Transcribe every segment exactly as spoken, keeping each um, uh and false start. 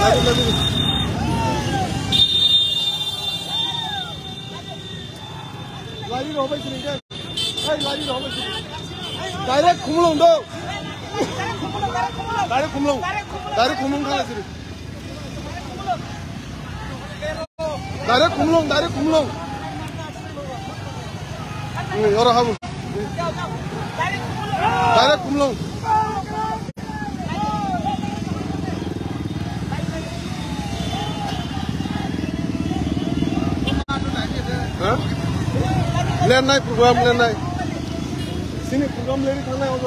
Lari rok bai sini ke. Hey, lari rok bai sini. Direct Khumulwng do. Direct Khumulwng. Direct Khumulwng khala sini. Direct Khumulwng, direct Khumulwng. Ni, oro habu. Direct Khumulwng. Ha? Lenai program lenai. Sini program leri thangnai ojo.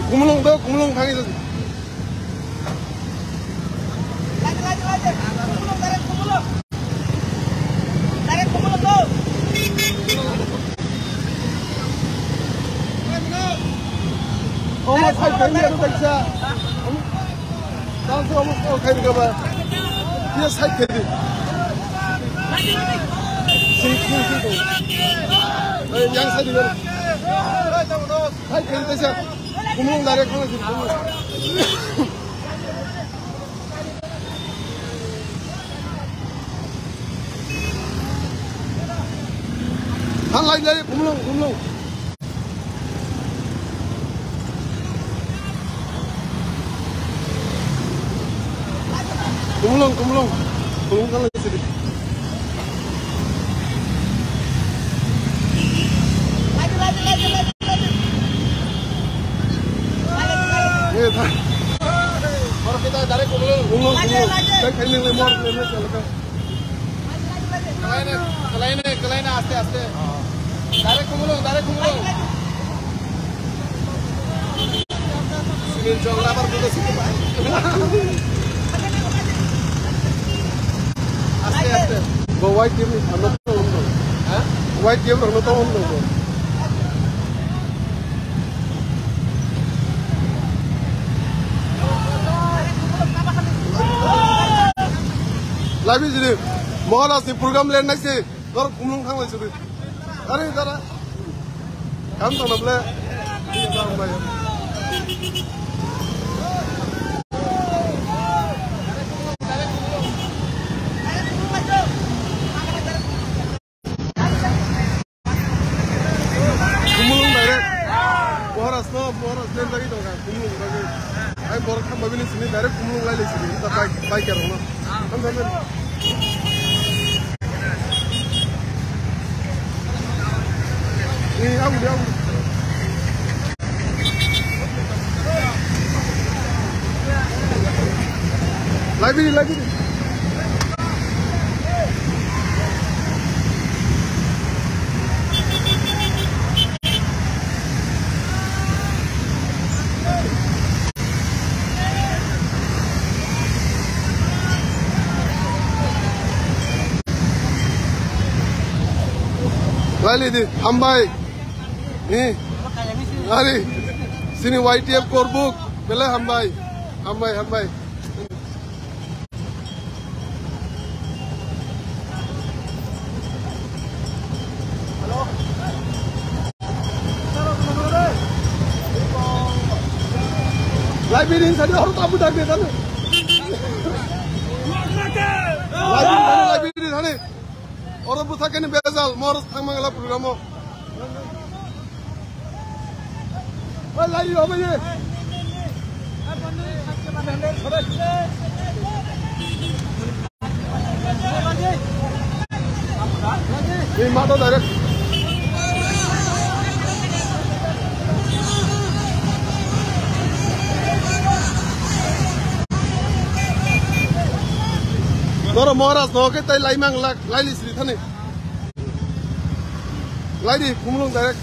Khumulwng do, Khumulwng thangwi. Omo side khaidi ano kaisa. Dance omo side khaidi kaba. Dia side khaidi. Sing sing sing. Eh, yang side ni. Side khaidi kaisa. Khumulwng direct khana sing. Han lai lai, Khumulwng, Khumulwng. Khumulwng, Khumulwng. Khumulwng kan lai sini. Eh, tha. Khumulwng, Khumulwng. Tei khaini lai mor, lai mor, lai mor. Kelaina, kelaina, kelaina, aste, aste. Direct Khumulwng, direct Khumulwng. Sini jong labar buka sini, Pak. Aste, aste. Bo white team ano to undo. Ha? White team ano to undo. Labi jini, Maharaj ni program len naisi, dor Khumulwng thang lai sini. Are dara, kam to nable. Khumulwng direct. Bohorasno, Bohorasno lagi dong kan, Khumulwng lagi. Ai borok tham babini sini direct Khumulwng lai lai sini. Kita bike, bike rok no. Tham tham. Ni, abu dia, abu. Library, library. Lailidi, hambai. Ni. Ari. Sini Y T F korbuk. Belai hambai. Hambai, hambai. Library sadi oro tabu dagde tanu. Library sadi, library sadi. Oro bwsakeni bejal, mor thangmangla program o. Oi, lai, oi, bai. Ni ma to direct. Noro Maharaj no ke tai laimang lak, laili sri thani. Laidi, Khumulwng direct.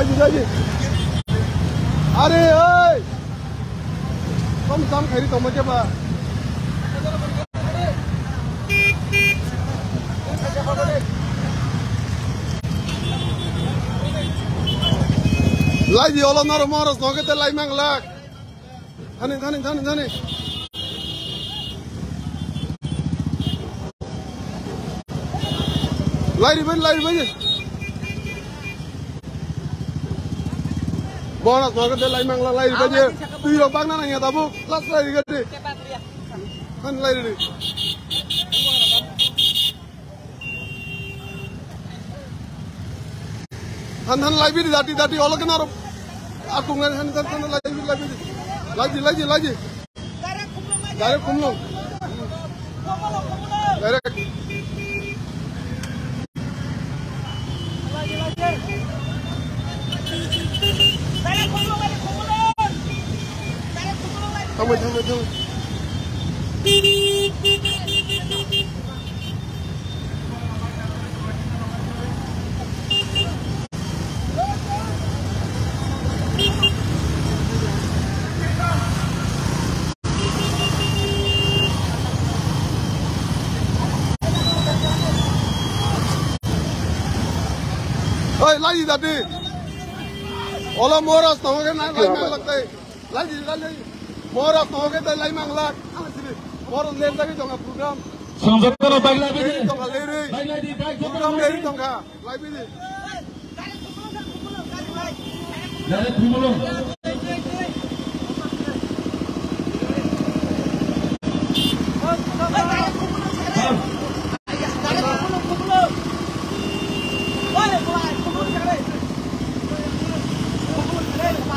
Laidi, laidi. Are, oi. Tom tam khairi tongma khe ba. Laidi olo norok morok noke te lai mang lak. Thani, thani, thani, thani. Lairi bai, lairi bai. Bonas maga de lai mangla lairi bai. Tui rok bagna nang ya tabuk. Last lairi gade. Han lairi. Han han lai bidi dati dati olo kena ro. Aku ngai han han han lai bidi lai bidi. Laji laji laji. Direct Khumlung. Direct. Thangbai, thangbai, thangbai. Oi, laji dati. Olo moras tongo ke na lai mang lak tai. Laji, laji. Moras tongo ke tai lai mang lak. Ang sini. Moras len dagi tonga program. Song joto no bagla bidi. Leri tonga, leri. Bagla di, bike joto no bagla di. Program leri tonga. Lai bidi. Dale, khumulung.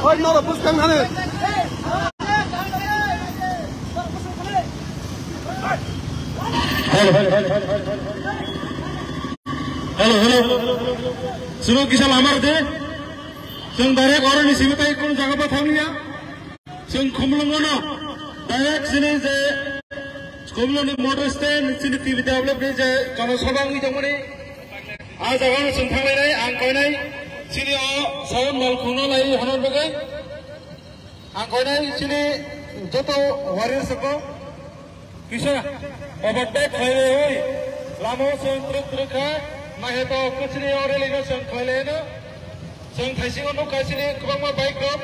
Oi, noro buskang hane. Hello, hello, hello, hello, hello. Hello, hello. Sunu kisa lamar de. Sunu direct oroni simi tai kun jaga pa thangya. Sunu Khumlung ono. Direct sini je Khumlung ni motor stand sini T V develop ni je kono sobang wi jongmani. A jaga no sunu thanglai nai ang koinai. Sini o sound mal kuno lai honor bagai. Ang koinai chini joto warriors rokno kisa overtake khlaiwi lama o chwng twrwk twrwk kha, naikhe to kwchwrwi o rally no chwng khlailaino. Chwng thaisingo nukha chini kwbangma bike rok,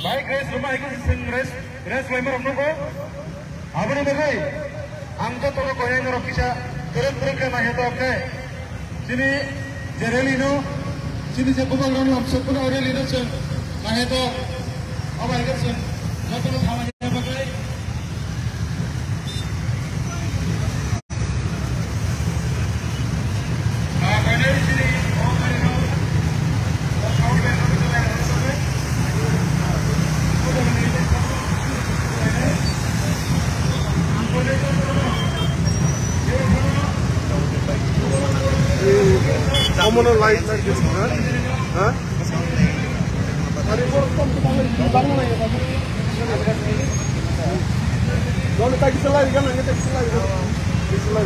bike race rwma hai khe chwng race, race laima rok nukgo. Aboni bagwi ang jotono koinai norok kisa kwrwng kwrwng khe naikhe to khe chini je rally no chini je bubak rok lamsok phano rally no chwng naikhe to abo hai khe chwng jotono thamani bagwi. Omono light light disco na? Ha? Dole tagi selai kan, nangke tagi selai kan. Tagi selai.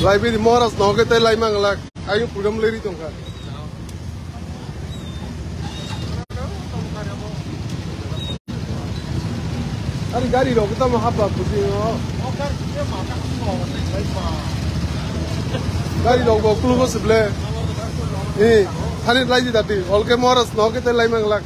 Lai bini moras noke tei lai manglak. Ayo program leri tongkha. Ari gari rok tamo hapa kusi o. Gari rok bo klugo sible. Eh, thani lai di dati. Olke moras noke tei lai manglak.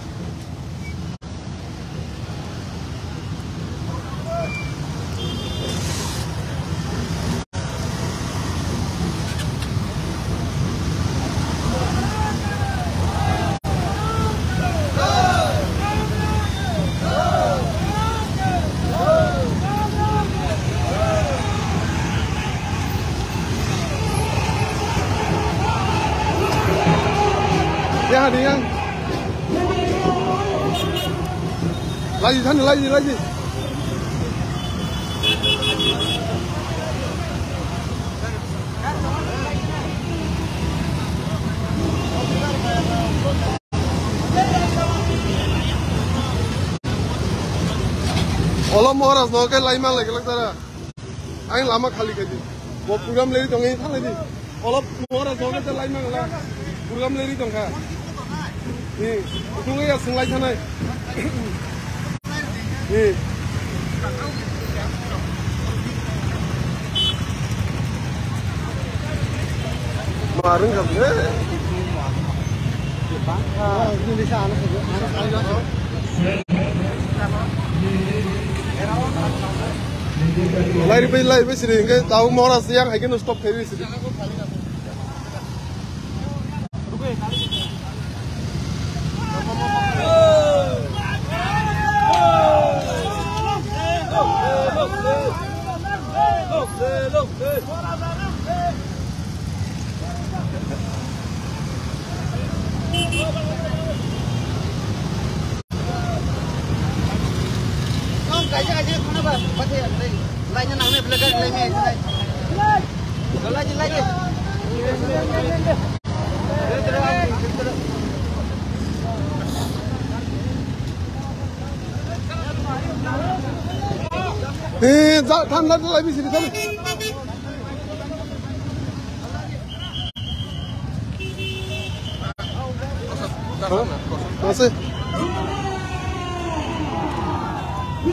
Ya, dia. Lagi sana, lagi, lagi. Olo Maharaj no ke laima lai gelak dara. Ang lama khali khai di. Bo program leri tong, thanglai di. Olo Maharaj no ke laima la. Program leri tong kha. Ni, utung ya singlai thanai. Ni. Marung kha. Lai ri bai, lai bai siri, hingke tau mora siya, hai ke no stop khai ri siri. Eh, ja, tham, tham, tham, bisi, tham. हाँ? कैसे?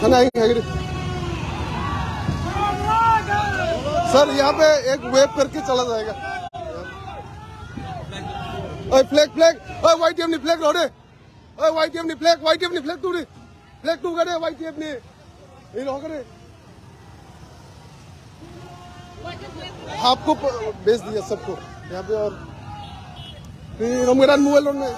खाना आएंगे, खाएंगे। सर, यहाँ पे एक वेव करके चला जाएगा। ओए, फ्लैग, फ्लैग। ओए, वाईटीएफ नी फ्लैग रो रे। ओए, वाईटीएफ नी फ्लैग, वाईटीएफ नी फ्लैग तू रे। फ्लैग तू करे, वाईटीएफ नी। ये रो करे। आपको प-, बेच दिया सबको यहाँ पे। और फिर हम मेरा मोबाइल में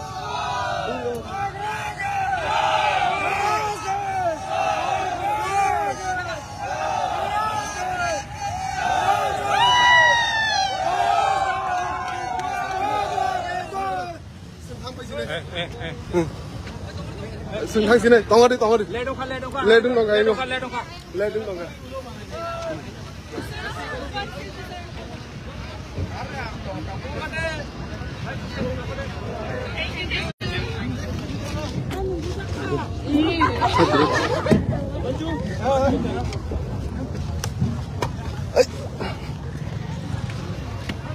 Sengthang sini, tongori, tongori. Ledung kha, ledung kha. Ledung nong kha, ledung kha, ledung kha. Ledung nong kha.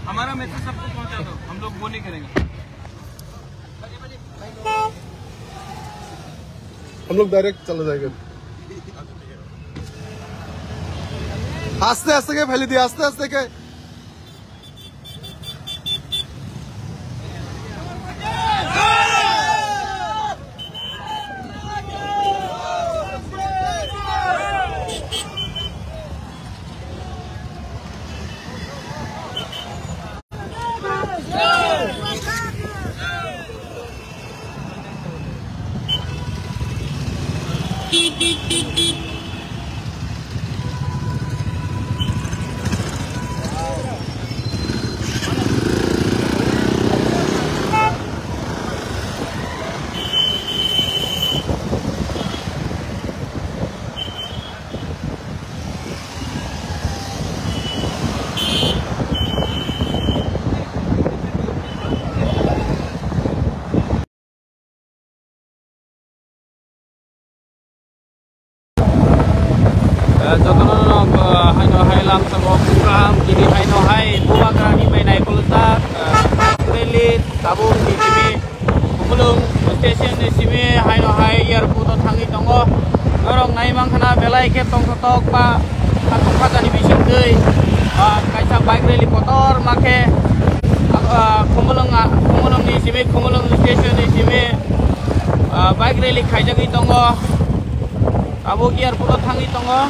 हमारा मैसेज सबको पहुंचा दो, हम लोग वो नहीं करेंगे। हम लोग डायरेक्ट चला जाएगा। আস্তে আস্তে কে ফেলে দিয়ে, আস্তে আস্তে কে। Eh, jotono no, eh, haino hai lamsao kaham, tini haino hai Bubagrani bai naikolojak, eh, rally tabuk ni simi Khumulwng station ni simi haino hai airport o thangwi tongo. Norok nai mankha na belai khe tongthotok ba khatung khajani bisingtwi, ah, kaisa bike rally kotorma khe, ah, Khumulwng, ah, Khumulwng ni simi, Khumulwng station ni simi, ah, bike rally khaijagwi tongo. Abo airport o thangwi tongo.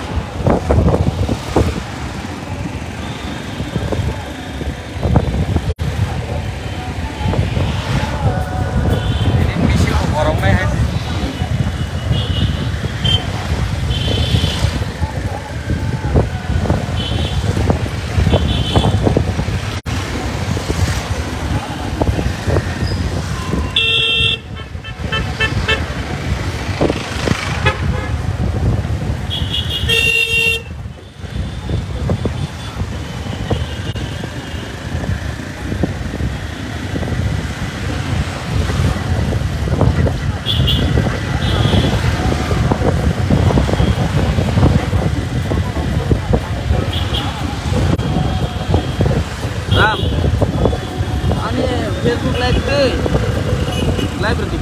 Live rwdi.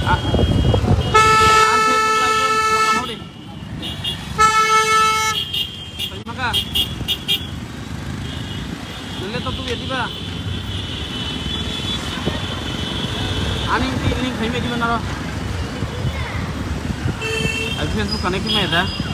Ah. Ang Facebook live rw, rw, rw, rw. Maka. Nole to tu ya diba? Ani ti link khai me diba naro? Ai Facebook connect me da.